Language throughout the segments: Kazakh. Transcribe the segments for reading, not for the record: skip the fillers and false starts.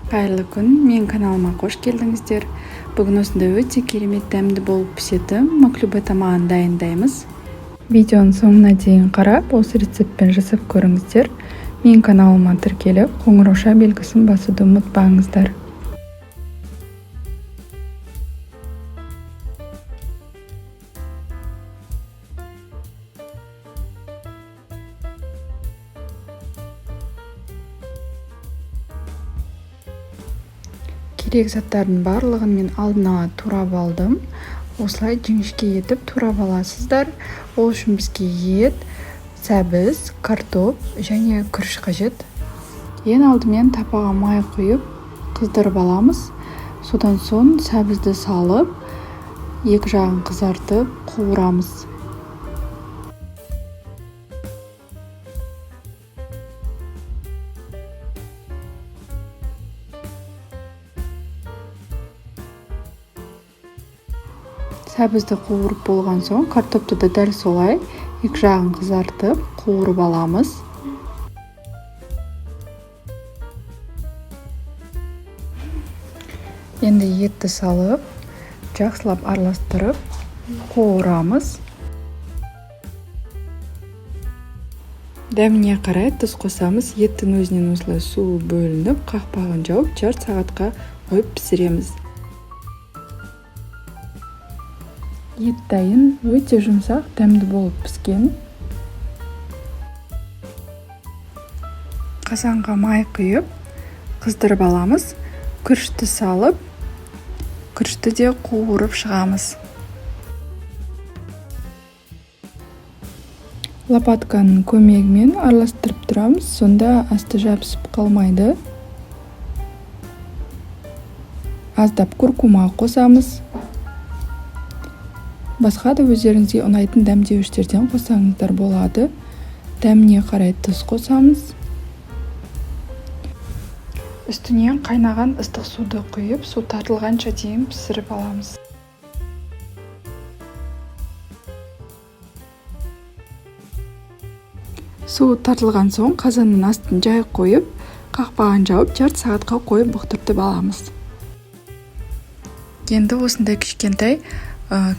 Қайырлы күн, менің каналыма қош келдіңіздер. Бүгін осындай өте керемет дәмді болып пісетін маклюбе тамағын дайындаймыз. Видеоның соңына дейін қарап, осы рецептпен жасап көріңіздер. Менің каналыма тіркеліп, қоңырауша белгісін басуды ұмытпаңыздар. Керек заттардың барлығын мен алдын ала турап алдым. Осылай жіңішке етіп турап аласыздар. Ол үшін бізге ет, сәбіз, картоп және күріш қажет. Ең алдымен тапаға май құйып, қыздырып аламыз. Содан соң сәбізді салып, екі жағын қызартып, қуырамыз. Сәбізді қуырып болған соң, картопты да дәл солай екі жағын қызартып, қуырып аламыз. Енді етті салып, жақсылап араластырып, қуырамыз. Дәміне қарай тұз қосамыз. Еттің өзінен осылай су бөлініп, қақпағын жауып, жарты сағатқа қойып пісіреміз. Ет дайын, өте жұмсақ, дәмді болып піскен. Қазанға май құйып, қыздырып аламыз. Күрішті салып, күрішті де қуырып шығамыз. Лопатканың көмегімен араластырып тұрамыз, сонда асты жабысып қалмайды. Аздап куркума қосамыз. Басқа да өздеріңізге ұнайтын дәмдеуіштерден қоссаңыздар болады. Дәміне қарай тұз қосамыз. Үстінен қайнаған ыстық суды құйып, су тартылғанша дейін пісіріп аламыз. Су тартылған соң қазанның астын жай қойып, қақпағын жауып, жарты сағатқа қойып бұқтыртып аламыз. Енді осындай кішкентай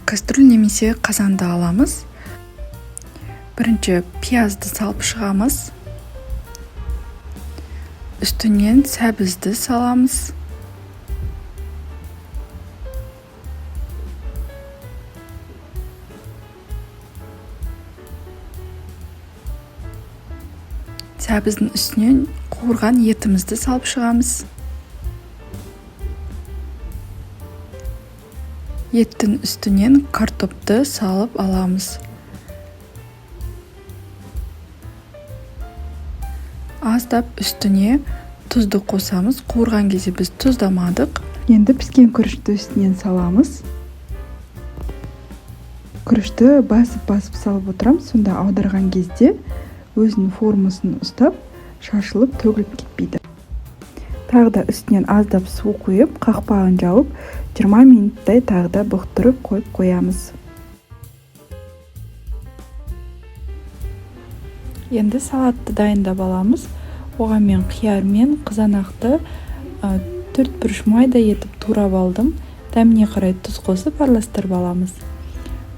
кастрюль немесе қазанды аламыз. Бірінші пиязды салып шығамыз. Үстінен сәбізді саламыз. Сәбіздің үстінен қуырған етімізді салып шығамыз. Еттің үстінен картопты салып аламыз. Аздап үстіне тұзды қосамыз. Қуырған кезде біз тұздамадық. Енді піскен күрішті үстінен саламыз. Күрішті басып-басып салып отырамыз, сонда аударған кезде өзінің формасын ұстап, шашылып төгіліп кетпейді. Тағы да үстінен аздап су құйып, қақпағын жауып, 20 минуттай тағы да бұқтырып қойып қоямыз. Енді салатты дайындап аламыз. Оған мен қияр мен қызанақты төрт бұрыш майда етіп турап алдым. Дәміне қарай тұз қосып араластырып аламыз.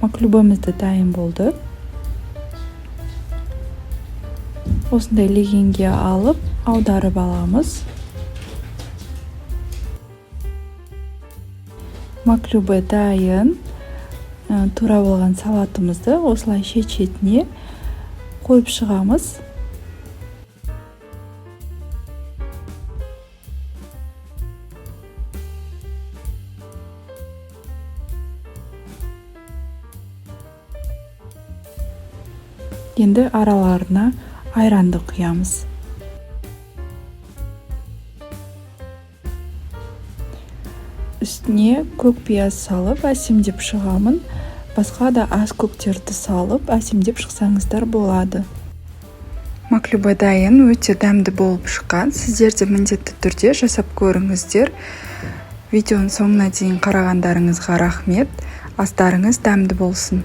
Маклюбамыз да дайын болды. Осындай легенге алып, аударып аламыз. Маклюбе дайын. Турап алған салатымызды осылай шет-шетіне қойып шығамыз. Енді араларына айранды құямыз. Үстіне көк пияз салып әсемдеп шығамын. Басқа да ас көктерді салып әсемдеп шықсаңыздар болады. Маклюбе дайын, өте дәмді болып шыққан. Сіздер де міндетті түрде жасап көріңіздер. Видеоның соңына дейін қарағандарыңызға рахмет. Астарыңыз дәмді болсын.